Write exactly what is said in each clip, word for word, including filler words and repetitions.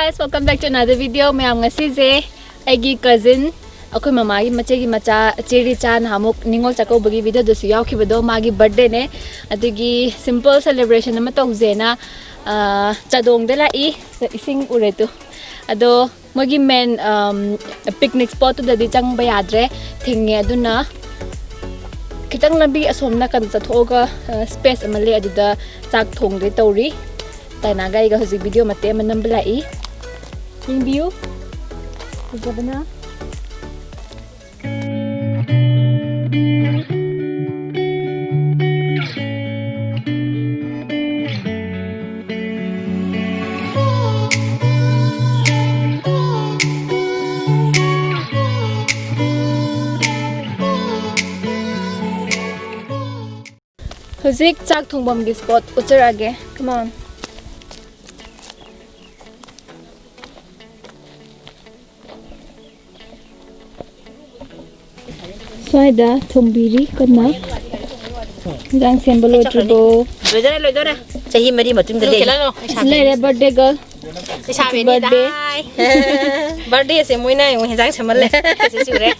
Guys, welcome back to another video. ꯃꯌꯥꯝ, ꯉꯁꯤꯁꯦ ꯑꯩꯒꯤ cousin, ꯑꯩꯈꯣꯏ ꯃꯃꯥꯒꯤ ꯃꯆꯦꯒꯤ ꯃꯆꯥ ꯆꯦ ꯔꯤꯆꯥ, ꯅꯍꯥꯟꯃꯨꯛ ꯅꯤꯉꯣꯜ ꯆꯥꯛꯀꯧꯕꯒꯤ videoꯗꯁꯨ ꯌꯥꯎꯈꯤꯕꯗꯣ, ꯃꯥꯒꯤ birthdayꯅꯦ꯫ ꯑꯗꯨꯒꯤ simple celebration ꯑꯃ ꯇꯧꯁꯦꯅ, ꯑ, ꯆꯥꯗꯣꯡꯗ ꯂꯥꯛꯏ꯫ ꯏꯁꯤꯡ ꯎꯔꯦ ꯇꯨ꯫ ꯑꯗꯣ ꯃꯣꯏꯒꯤ main, ꯑꯝ, picnic spotꯇꯨꯗꯗꯤ ꯆꯪꯕ ꯌꯥꯗ꯭ꯔꯦ, ꯊꯤꯡꯉꯦ꯫ ꯑꯗꯨꯅ ꯈꯤꯇꯪ ꯂꯝꯕꯤ ꯑꯁꯣꯝ ꯅꯥꯀꯟ ꯆꯠꯊꯣꯛꯑꯒ, ꯑ, space ꯑꯃ ꯂꯩ, ꯑꯗꯨꯗ ꯆꯥꯛ ꯊꯣꯡꯗꯣꯏ ꯇꯧꯔꯤ꯫ ꯇꯥꯏꯅꯥꯒ ꯑꯩꯒ ꯍꯧꯖꯤꯛ video ꯃꯇꯦꯛ ꯑꯃ ꯅꯝꯕ ꯂꯥꯛꯏ꯫ ꯌꯦꯡꯕꯤꯌꯨ꯫ ꯐꯖꯕꯅ꯫ ꯍꯧꯖꯤꯛ ꯆꯥꯛ ꯊꯣꯡꯐꯝꯒꯤ spot ꯎꯠꯆꯔꯛꯑꯒꯦ꯫ Come on꯫ ꯁ꯭ꯋꯥꯏꯗ ꯊꯣꯡꯕꯤꯔꯤ ꯀꯟꯅ꯫ ꯏꯟꯖꯥꯡ ꯁꯦꯝꯕ ꯂꯣꯏꯗ꯭ꯔꯤꯕꯣ? ꯂꯣꯏꯗꯣꯔꯦ, ꯂꯣꯏꯗꯣꯔꯦ꯫ ꯆꯍꯤ ꯃꯔꯤ ꯃꯇꯨꯡꯗꯗꯤ ꯑꯩ ꯂꯩꯁꯥꯕꯤꯅꯤ꯫ ꯑꯁꯤ ꯂꯩꯔꯦ, birthday girl꯫ ꯂꯩꯁꯥꯕꯤꯅꯤ꯫ Birthday꯫ ꯗꯥꯏ꯫ Birthdayꯁꯦ ꯃꯣꯏꯅ ꯑꯃꯨꯛ ꯍꯦꯟꯖꯥꯡ ꯁꯦꯝꯍꯜꯂꯦ꯫ ꯑꯁꯤ ꯁꯨꯔꯦ꯫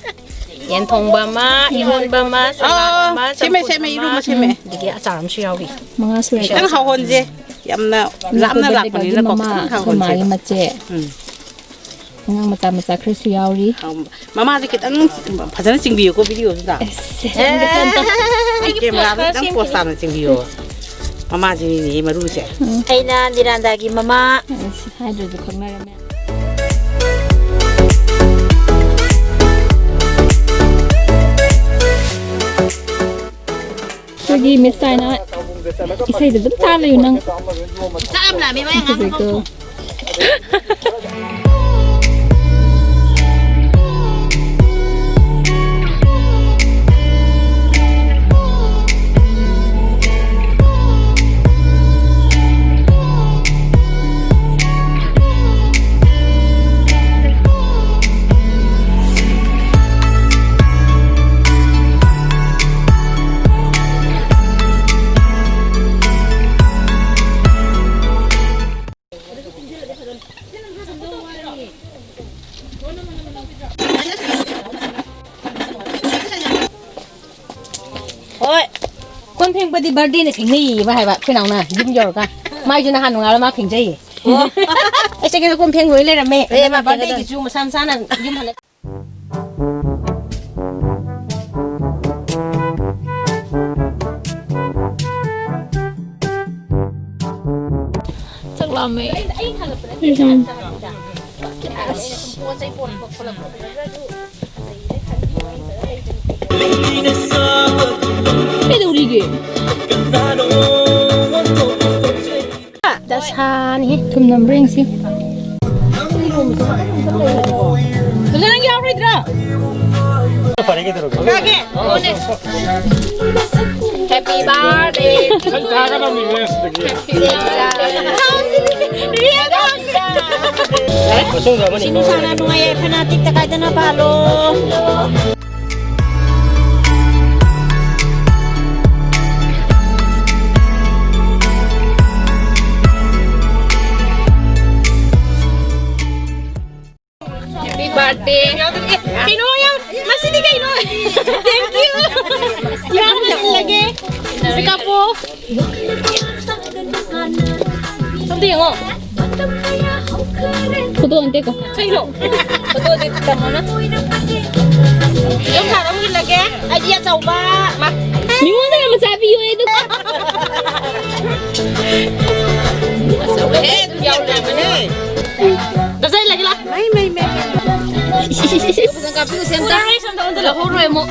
ꯌꯦꯟ ꯊꯣꯡꯕ ꯑꯃ, ꯏꯔꯣꯟꯕ ꯑꯃ, ꯁꯂꯥꯗ ꯑꯃ, ꯑꯣ, ꯁꯦꯝꯃꯦ, ꯆꯝꯐꯨꯠ ꯁꯦꯝꯃꯦ, ꯑꯃ, ꯏꯔꯣꯟꯕ ꯁꯦꯝꯃꯦ꯫ ꯑꯗꯒꯤ ꯑꯆꯥꯔ ꯑꯃꯁꯨ ꯌꯥꯎꯔꯤ꯫ ꯃꯉꯥ ꯁꯨꯔꯦ꯫ ꯈꯤꯇꯪ ꯍꯥꯎꯍꯟꯁꯦ꯫ ꯌꯥꯝꯅ ꯂꯥꯞꯅ ꯂꯥꯛꯄꯅꯤꯅꯀꯣ, ꯃꯃꯥ, ꯈꯤꯇꯪ ꯑꯩꯈꯣꯏ ꯍꯥꯎꯍꯟꯁꯦ꯫ ꯃꯥꯒꯤ ꯃꯆꯦ꯫ ꯎꯝ꯫ ꯑꯉꯥꯡ ꯃꯆꯥ ꯃꯆꯥ ꯈꯔꯁꯨ ꯌꯥꯎꯔꯤ꯫ ꯑꯝ, ꯃꯃꯥꯁꯦ ꯈꯤꯇꯪ ꯐꯖꯅ ꯆꯤꯡꯕꯤꯌꯨꯀꯣ videoꯁꯤꯗ꯫ ꯑꯦꯁ, ꯑꯦꯁ, ꯑꯦꯁ꯫ ꯑꯩ cameraꯗ ꯈꯤꯇꯪ pose ꯇꯥꯅ ꯆꯤꯡꯕꯤꯌꯣ꯫ ꯃꯃꯥꯁꯤꯅꯤꯅꯦ ꯃꯔꯨꯁꯦ꯫ ꯎꯝ꯫ ꯑꯩꯅ ꯅꯤꯔꯥꯟꯗꯥꯒꯤ ꯃꯃꯥ꯫ ꯑꯁ, ꯍꯥꯏꯗ꯭ꯔꯁꯨ ꯈꯪꯅꯔꯝꯃꯦ꯫ ꯑꯩꯈꯣꯏꯒꯤ Miss ꯇꯥꯏꯅ ꯏꯁꯩꯗ ꯑꯗꯨꯝ ꯇꯥ ꯂꯩꯌꯨ ꯅꯪ꯫ ꯆꯥꯛ ꯌꯥꯝ ꯂꯥꯝꯃꯦ, ꯃꯥꯏ ꯑꯉꯥꯡ ꯐꯖꯩꯀꯣ꯫ ꯀꯣꯟ ꯐꯦꯡꯕꯗꯤ ꯕꯥꯔꯗꯦꯅ ꯐꯦꯡꯅꯩꯌꯦꯕ ꯍꯥꯏꯕ ꯑꯩꯈꯣꯏ ꯅꯥꯎꯅ ꯌꯨꯝ ꯌꯧꯔꯒ꯫ ꯃꯥꯏꯁꯨ ꯅꯍꯥꯟ ꯅꯣꯡꯉꯥꯜꯂ ꯃꯥ ꯐꯦꯡꯖꯩꯌꯦ꯫ ꯑꯣ꯫ ꯑꯩ ꯆꯠꯀꯦꯗ ꯀꯣꯟ ꯐꯦꯡ ꯂꯣꯏ ꯂꯩꯔꯝꯃꯦ꯫ ꯑꯦ, ꯃꯥ ꯐꯦꯡꯒꯗꯕꯅꯤ꯫ ꯕꯥꯔꯗꯦꯁꯤꯁꯨ ꯃꯁꯥ ꯃꯁꯥꯅ ꯌꯨꯝ ꯍꯜꯂ ꯆꯥꯛ ꯂꯥꯝꯃꯦ꯫ ꯀꯩꯗꯧꯔꯤꯒꯦ? ꯗꯁꯥꯅꯤꯍꯦ꯫ ꯊꯨꯝ ꯅꯝꯕ꯭ꯔꯥ ꯌꯦꯡꯁꯤ꯫ ꯅꯪ ꯌꯥꯎꯔꯣꯏꯗ꯭ꯔꯣ? ꯐꯔꯦ, ꯀꯩꯗꯧꯔꯒꯦ? ꯀꯥꯒꯦ꯫ ꯀꯣꯟꯅꯦ꯫ Happy birthday to you꯫ ꯁꯛ ꯊꯥꯒꯗꯕꯅꯤꯅꯦ ꯁꯤꯗꯒꯤ꯫ ꯃꯇꯨꯡꯗ ꯑꯃꯅꯤ ꯏꯁꯤꯡ ꯅꯨꯡꯁꯥꯅ ꯅꯨꯡꯉꯥꯏ ꯌꯥꯏꯐꯅ ꯇꯤꯛꯇ ꯀꯥꯏꯗꯅ ꯄꯥꯜꯂꯣ꯫ Happy birthday. ꯀꯩꯅꯣ ꯌꯥꯝ, ꯃꯁꯤꯗꯤ ꯀꯩꯅꯣ? Thank you. ꯌꯥꯝ ꯍꯜꯂꯒꯦ꯫ ꯁꯤ ꯀꯥꯞꯄꯣ꯫ ꯁꯣꯝꯗ ꯌꯦꯡꯉꯣ꯫ ꯐꯣꯇꯣ ꯑꯝꯇ ꯀꯣ꯫ ꯀꯩꯅꯣ? ꯐꯣꯇꯣꯗꯤ ꯇꯝꯃꯣꯅ꯫ ꯌꯨꯝ ꯁꯥꯔ ꯑꯃꯨꯛ ꯏꯜꯂꯒꯦ꯫ ꯑꯩꯗꯤ ꯑꯆꯧꯕ꯫ ꯃꯤꯉꯣꯟꯗꯒ ꯃꯆꯥ ꯄꯤꯌꯣ ꯑꯩ ꯑꯗꯨ꯫ ꯑꯆꯧꯕ ꯍꯦꯛ ꯌꯥꯎ ꯂꯩꯔꯝꯃꯦꯅꯦ꯫ ꯗꯖꯩ ꯂꯩꯒꯦ ꯂꯥ꯫ ꯃꯩ, ꯃꯩ, ꯃꯩ꯫ ꯐꯖꯅ ꯀꯥꯞꯄꯤꯌꯨ, ꯁꯦꯝꯇ꯫ ꯂꯧꯍꯧꯔꯣꯏ ꯑꯃꯨꯛ꯫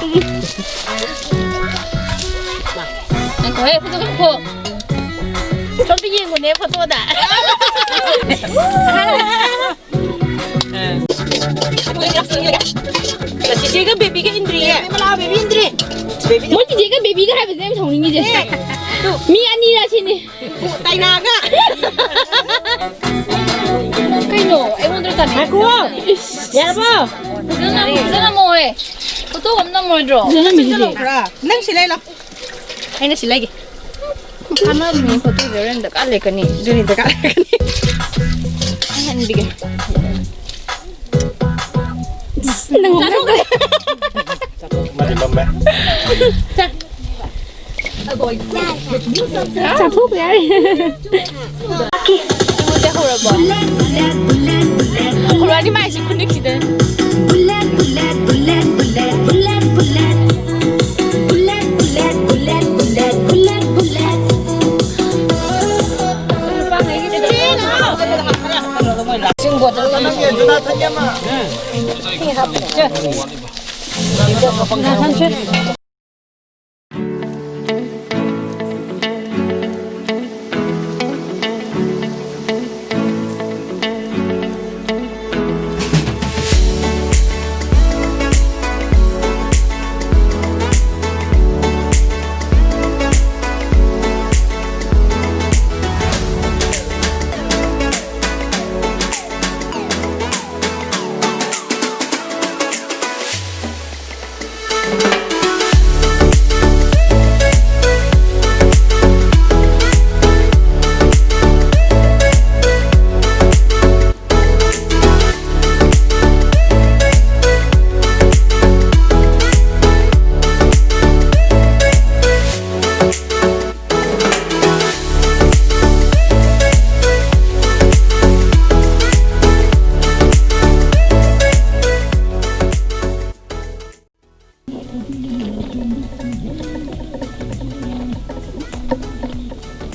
ꯉꯥꯏꯈꯣꯍꯦ, ꯐꯣꯇꯣ ꯀꯥꯞꯈꯣ꯫ ꯁꯣꯝꯗ ꯌꯦꯡꯉꯨꯅꯦ, ꯐꯣꯇꯣꯗ꯫ ꯆꯤꯆꯦꯒ ꯕꯦꯕꯤꯒ ꯏꯟꯗ꯭ꯔꯤꯌꯦ꯫ ꯕꯦꯕꯤ ꯂꯥꯛꯑꯣ, ꯕꯦꯕꯤ ꯏꯟꯗ꯭ꯔꯤ꯫ ꯕꯦꯕꯤ ꯃꯣꯏ ꯆꯤꯆꯦꯒ ꯕꯦꯕꯤꯒ ꯍꯥꯏꯕꯁꯦ ꯌꯥꯝ ꯁꯥꯎꯅꯤꯡꯉꯤꯁꯦ꯫ ꯑꯦ, ꯇꯨ꯫ ꯃꯤ ꯑꯅꯤꯔ ꯁꯤꯅꯤ꯫ ꯇꯥꯏꯅꯥꯒ꯫ ꯀꯩꯅꯣ? ꯑꯩꯉꯣꯟꯗ ꯇꯥꯏꯅꯥ꯫ ꯉꯥꯏꯈꯣ꯫ ꯏꯁ꯫ ꯌꯥꯔꯕꯣ? ꯐꯖꯅ ꯅꯝꯃꯣ, ꯐꯖꯅ ꯅꯝꯃꯣꯍꯦ꯫ ꯐꯣꯇꯣ ꯑꯃ ꯅꯝꯃꯣꯏꯗ꯭ꯔꯣ? ꯐꯖꯅ ꯅꯝꯃꯤꯁꯤꯗꯤ꯫ ꯈꯔ꯫ ꯅꯪ ꯁꯤ ꯂꯩ ꯂꯥꯎ꯫ ꯑꯩꯅ ꯁꯤ ꯂꯩꯒꯦ꯫ ꯀꯥꯟꯅꯕꯅꯦ, ꯐꯣꯇꯣꯁꯦ ꯍꯣꯔꯦꯟ ꯗꯔꯀꯥꯔ ꯂꯩꯔꯛꯀꯅꯤ꯫ ꯑꯗꯨꯅꯤ ꯗꯔꯀꯥꯔ ꯂꯩꯔꯛꯀꯅꯤ꯫ ꯑꯩ ꯍꯟꯕꯤꯒꯦ꯫ ꯅꯪ ꯆꯥꯊꯣꯛꯈ꯭ꯔꯦ꯫ ꯃꯥꯗꯤ ꯃꯝꯃꯦ꯫ ꯆꯥ-, ꯆꯥꯊꯣꯛꯄ ꯌꯥꯏ꯫ ꯑꯩꯉꯣꯟꯗ ꯍꯧꯔꯕꯣ? ꯍꯧꯔꯛꯑꯅꯤ ꯃꯥꯏꯁꯤ ꯈꯨꯅꯤꯛꯁꯤꯗ꯫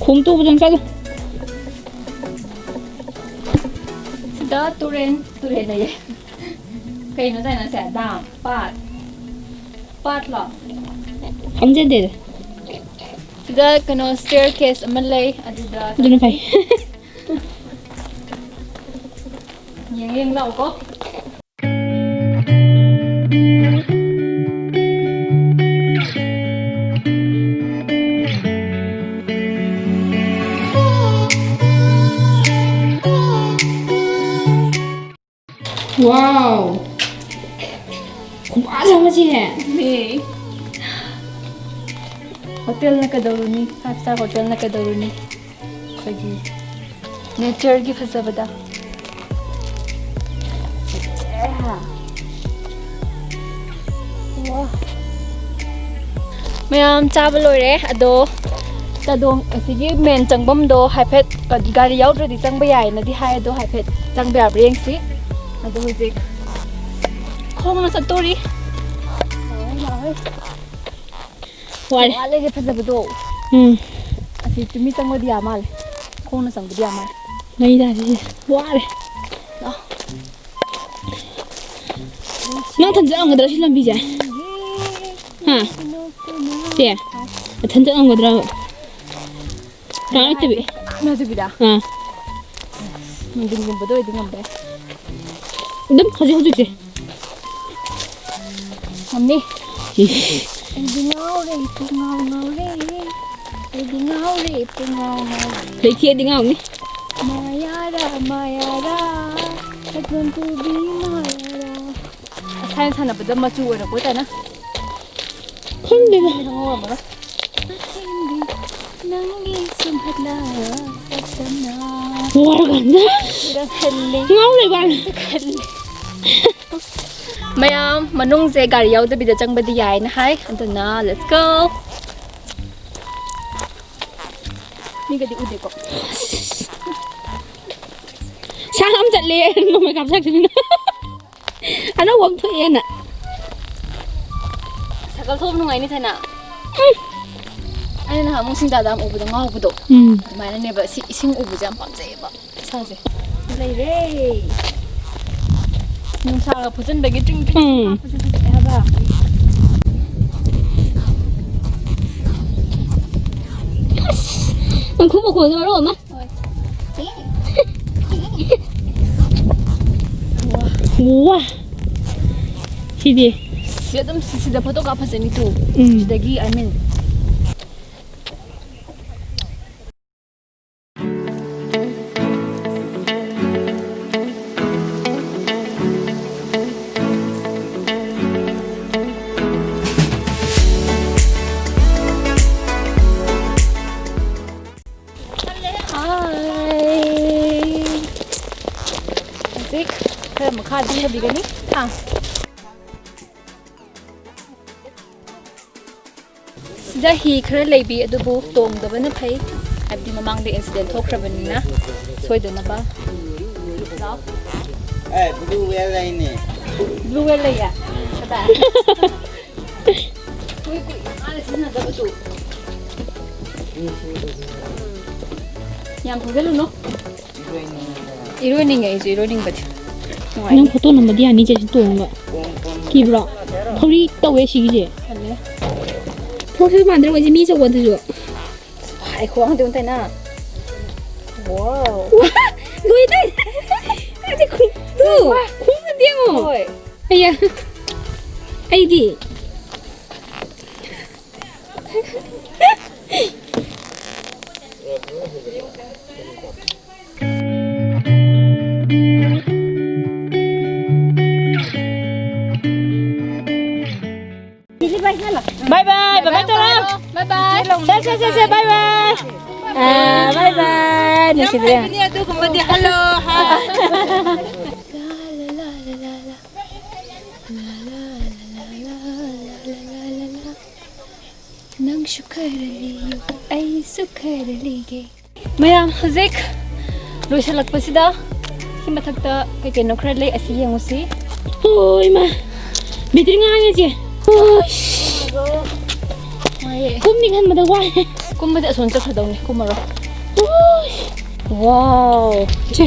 ꯈꯣꯡ ꯇꯨꯕꯗꯪ ꯆꯠꯂꯨ꯫ ꯁꯤꯗ ꯇꯨꯔꯦꯟ, ꯇꯨꯔꯦꯟ ꯂꯩꯌꯦ꯫ ꯀꯩꯅꯣ ꯇꯥꯏꯅꯁꯦ? ꯗꯥꯝ, ꯄꯥꯠ, ꯄꯥꯠꯂꯣ? ꯈꯪꯖꯗꯦꯗ꯫ ꯁꯤꯗ ꯀꯩꯅꯣ staircase ꯑꯃ ꯂꯩ, ꯑꯗꯨꯗ ꯑꯗꯨꯅ ꯐꯩ꯫ ꯌꯦꯡ ꯌꯦꯡ ꯂꯥꯛꯎꯀꯣ꯫ Wow! ꯈꯨꯐꯖ ꯑꯃ ꯁꯤꯍꯦ꯫ ꯅꯦ꯫ Hotel ꯅ ꯀꯩꯗꯧꯔꯨꯅꯤ? Five star hotel ꯅ ꯀꯩꯗꯧꯔꯨꯅꯤ? ꯑꯩꯈꯣꯏꯒꯤ nature ꯒꯤ ꯐꯖꯕꯗ꯫ ꯋꯥ꯫ ꯃꯌꯥꯝ ꯆꯥꯕ ꯂꯣꯏꯔꯦ꯫ ꯑꯗꯣ ꯆꯥꯗꯣꯡ ꯑꯁꯤꯒꯤ ꯃꯦꯟ ꯆꯪꯐꯝꯗꯣ ꯍꯥꯏꯐꯦꯠ, ꯑ, ꯒꯥꯔꯤ ꯌꯥꯎꯗ꯭ꯔꯗꯤ ꯆꯪꯕ ꯌꯥꯏꯅꯗꯤ ꯍꯥꯏ꯫ ꯑꯗꯣ ꯍꯥꯏꯐꯦꯠ ꯆꯪꯕ ꯌꯥꯕ꯭ꯔꯥ ꯌꯦꯡꯁꯤ꯫ ꯑꯗꯣ ꯍꯧꯖꯤꯛ ꯈꯣꯡꯅ ꯆꯠꯇꯣꯔꯤ꯫ ꯋꯥꯔꯦ꯫ ꯋꯥꯠꯂꯦꯁꯦ ꯐꯖꯕꯗꯣ꯫ ꯎꯝ꯫ ꯑꯁꯤ ꯆꯨꯝꯃꯤ ꯆꯪꯕꯗꯤ ꯌꯥ ꯃꯥꯜꯂꯦ꯫ ꯈꯣꯡꯅ ꯆꯪꯕꯗꯤ ꯌꯥ ꯃꯥꯜꯂꯦ꯫ ꯃꯩ ꯇꯥꯁꯤꯁꯦ꯫ ꯋꯥꯔꯦ꯫ ꯂꯥꯛꯑꯣ꯫ ꯅꯪ ꯊꯟ ꯆꯠꯂꯝꯒꯗ꯭ꯔꯥ ꯁꯤ ꯂꯝꯕꯤꯁꯦ? ꯍꯥ? ꯆꯦ, ꯅꯊꯟ ꯆꯠꯂꯝꯒꯗ꯭ꯔꯕ? ꯀꯅꯥ ꯂꯩꯇꯕꯤ? ꯅꯠꯇꯕꯤꯗ? ꯑꯥ꯫ ꯅꯨꯡꯊꯤꯟꯒꯨꯝꯕꯗ ꯑꯣꯏꯗꯤ ꯉꯝꯕ ꯌꯥꯏ꯫ ꯑꯗꯨꯝ ꯍꯧꯖꯤꯛ ꯍꯧꯖꯤꯛꯁꯦ꯫ ꯉꯝꯅꯤ꯫ ꯏꯁ꯫ ꯑꯩꯗꯤ ꯉꯥꯎꯔꯦ, ꯄꯨꯡꯉꯥꯎ ꯉꯥꯎꯔꯦ꯫ ꯑꯩꯗꯤ ꯉꯥꯎꯔꯦ, ꯄꯨꯡꯉꯥꯎ ꯉꯥꯎꯔꯦ꯫ ꯂꯩꯊꯦꯛꯑꯗꯤ ꯉꯥꯎꯅꯤ꯫ ꯃꯌꯥꯔꯥ, ꯃꯌꯥꯔꯥ, ꯁꯛꯂꯣꯟ ꯄꯨꯕꯤ ꯃꯌꯥꯔꯥ꯫ ꯑꯁ, ꯊꯥꯏꯅ ꯁꯥꯟꯅꯕꯗ ꯃꯆꯨ ꯑꯣꯏꯔꯛꯄ ꯇꯥꯏꯅ꯫ ꯈꯪꯗꯦꯗ꯫ ꯈꯪꯍꯧꯔꯝꯃꯔꯣꯏ꯫ ꯅꯪꯒꯤ ꯁꯨꯝꯍꯠꯂ ꯁꯛꯇꯝꯅ꯫ ꯋꯥꯔꯀꯥꯟꯗ꯫ ꯈꯜꯂꯤ꯫ ꯉꯥꯎ ꯂꯩꯕ ꯋꯥꯅꯤ꯫ ꯈꯜꯂꯤ꯫ ꯃꯌꯥꯝ ꯃꯅꯨꯡꯁꯦ ꯒꯥꯔꯤ ꯌꯥꯎꯗꯕꯤꯗ ꯆꯪꯕꯗꯤ ꯌꯥꯏꯅ ꯍꯥꯏ꯫ ꯑꯗꯨꯅ let's go꯫ ꯃꯤꯒꯗꯤ ꯎꯗꯦꯀꯣ꯫ ꯁꯥꯡ ꯑꯃ ꯆꯠꯂꯦ ꯅꯣꯡꯃꯩ ꯀꯥꯞꯊꯛꯁꯤꯅ꯫ ꯑꯅꯧꯕ ꯑꯃ ꯊꯣꯛꯑꯦꯅ꯫ ꯁꯥꯏꯀꯜ ꯊꯧꯕ ꯅꯨꯡꯉꯥꯏꯅꯤ ꯊꯥꯏꯅ꯫ ꯎꯝ꯫ ꯑꯩꯅ ꯅꯍꯥꯟꯃꯨꯛ ꯁꯤꯡꯗꯥ ꯗꯥꯝ ꯎꯕꯗꯣ ꯉꯥꯎꯕꯗꯣ꯫ ꯎꯝ꯫ ꯑꯗꯨꯃꯥꯏꯅꯅꯦꯕ ꯁꯤ ꯏꯁꯤꯡ ꯎꯕꯁꯦ ꯌꯥꯝ ꯄꯥꯝꯖꯩꯌꯦꯕ ꯏꯁꯥꯁꯦ꯫ ꯂꯩꯔꯦ꯫ ꯅꯨꯡꯁꯥꯒ ꯐꯨꯖꯟꯕꯒꯤ ꯇ꯭ꯔꯤꯡ ꯇ꯭ꯔꯤꯡ ꯎꯝ꯫ ꯀꯥꯞꯄꯁꯦ ꯐꯖꯩ ꯍꯥꯏꯕ꯫ ꯑꯁ! ꯅꯪ ꯈꯨ ꯃꯈꯣꯟꯗꯣ ꯃꯔꯣꯟ ꯑꯃ꯫ ꯋꯥ꯫ ꯁꯤꯗꯤ꯫ ꯁꯤ ꯑꯗꯨꯝ ꯁꯤ-, ꯁꯤꯗ ꯐꯣꯇꯣ ꯀꯥꯞ ꯐꯖꯅꯤ ꯇꯨ꯫ ꯎꯝ꯫ ꯁꯤꯗꯒꯤ, I mean꯫ ꯍꯥꯏ꯫ ꯍꯧꯖꯤꯛ ꯈꯔ ꯃꯈꯥꯗꯤ ꯍꯥꯏꯕꯤꯒꯅꯤ꯫ ꯍꯥ꯫ ꯁꯤꯗ ꯍꯤ ꯈꯔ ꯂꯩꯕꯤ, ꯑꯗꯨꯕꯨ ꯇꯣꯡꯗꯕꯅ ꯐꯩ, ꯍꯥꯏꯕꯗꯤ ꯃꯃꯥꯡꯗ ꯏꯟꯁꯤꯗꯦꯟ ꯊꯣꯛꯈ꯭ꯔꯕꯅꯤꯅ ꯁꯣꯏꯗꯅꯕ꯫ ꯂꯥꯎ꯫ ꯑꯦ, blue whale ꯂꯩꯅꯦ꯫ Blue whale ꯂꯩꯌꯦ? ꯀꯗꯥꯏ? ꯀꯨꯏ ꯀꯨꯏ ꯃꯥꯅ ꯁꯤꯖꯤꯟꯅꯗꯕꯗꯨ꯫ ꯌꯥꯝ ꯊꯧꯖꯤꯜꯂꯨꯅꯨ꯫ ꯏꯔꯣꯏꯅꯤꯡꯉꯦ ꯑꯩꯁꯨ, ꯏꯔꯣꯏꯅꯤꯡꯕꯗꯤ꯫ ꯅꯨꯡꯉꯥꯏꯅꯤ꯫ ꯅꯪ ꯐꯣꯇꯣ ꯅꯝꯕꯗꯤ ꯌꯥꯅꯤ, ꯆꯦ, ꯁꯤ ꯇꯣꯡꯉꯒ꯫ ꯀꯤꯕ꯭ꯔꯣ? ꯊꯧꯔꯤ ꯇꯧꯋꯦ ꯁꯤꯒꯤꯁꯦ꯫ ꯇꯜꯂꯦ꯫ ꯊꯣꯛꯁꯤꯁꯨ ꯃꯥꯟꯗ꯭ꯔꯣ ꯃꯣꯏꯁꯦ ꯃꯤ ꯑꯆꯧꯕ ꯑꯗꯨꯁꯨ꯫ ꯍꯥꯏ, ꯈꯨꯋꯥꯡꯗꯤ ꯑꯃꯨꯛ ꯇꯥꯏꯅ꯫ Wow꯫ ꯂꯣꯏ ꯇꯥꯏ꯫ ꯑꯗꯤ ꯈꯨ-, ꯇꯨ, ꯈꯨ ꯌꯦꯡꯉꯣ꯫ ꯍꯣꯏ꯫ ꯑꯩꯌꯥ꯫ ꯑꯩꯗꯤ꯫ Bye bye, bye bye ꯇꯧꯔꯣ꯫ Bye bye꯫ ꯁꯦ, ꯁꯦ, ꯁꯦ, ꯁꯦ, bye bye꯫ ꯑꯥ, bye bye꯫ ꯅꯨꯡꯁꯤꯕꯤꯔꯦ꯫ ꯑꯗꯨꯒꯨꯝꯕꯗꯤ hello, hi꯫ ꯅꯪꯁꯨ ꯈꯔ ꯂꯤꯌꯨ, ꯑꯩꯁꯨ ꯈꯔ ꯂꯤꯒꯦ꯫ ꯃꯌꯥꯝ, ꯍꯧꯖꯤꯛ ꯂꯣꯏꯁꯤꯜꯂꯛꯄꯁꯤꯗ ꯁꯤ ꯃꯊꯛꯇ ꯀꯩ ꯀꯩꯅꯣ ꯈꯔ ꯂꯩ, ꯑꯁꯤ ꯌꯦꯡꯉꯨꯁꯤ꯫ ꯍꯣꯏ, ꯏꯃꯥ꯫ ꯕꯦꯇ꯭ꯔꯤ ꯉꯥꯡꯉꯦ, ꯆꯦ꯫ ꯍꯣꯏ꯫ ꯀꯨꯝꯅꯤ ꯈꯟꯕꯗ ꯋꯥꯏ꯫ ꯀꯨꯝꯕꯗꯤ ꯑꯁꯣꯝ ꯆꯠꯈ꯭ꯔꯗꯧꯅꯤ, ꯀꯨꯝꯃꯔꯣꯏ꯫ ꯍꯣꯏ꯫ Wow꯫ ꯆꯦ꯫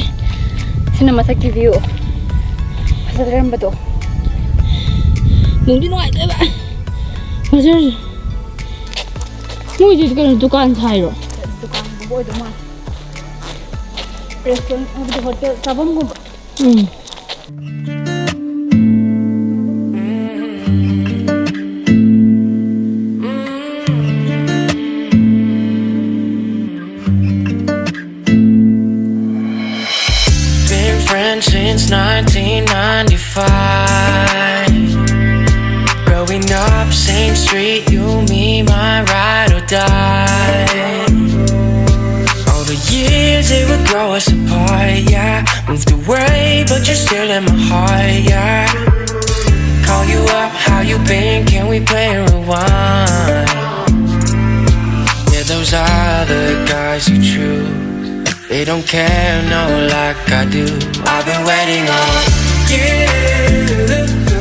ꯁꯤꯅ ꯃꯊꯛꯀꯤ view꯫ ꯐꯖ ꯂꯩꯔꯝꯕꯗꯣ꯫ ꯅꯨꯡꯗꯤ ꯅꯨꯡꯉꯥꯏꯗꯣꯏꯕ꯫ ꯐꯖꯔꯁꯨ꯫ ꯃꯣꯏꯁꯤ ꯀꯩꯅꯣ, ꯗꯨꯀꯥꯟ ꯊꯥꯏꯔꯣ? ꯗꯨꯀꯥꯟꯒꯨꯝꯕ ꯑꯣꯏꯗꯧ ꯃꯥꯜꯂꯦ꯫ Restaurant ꯍꯥꯏꯕꯗꯤ hotel ꯆꯥꯐꯝꯒꯨꯝꯕ꯫ Um. Been friends since nineteen ninety-five. Growing up, same street, you, me, my ride or die. All the years it would grow us apart, yeah. Moved away, but you're still in my heart, yeah. Call you up, how you been? Can we play and rewind? Those other guys you choose, they don't care, no, like I do. I've been waiting on you.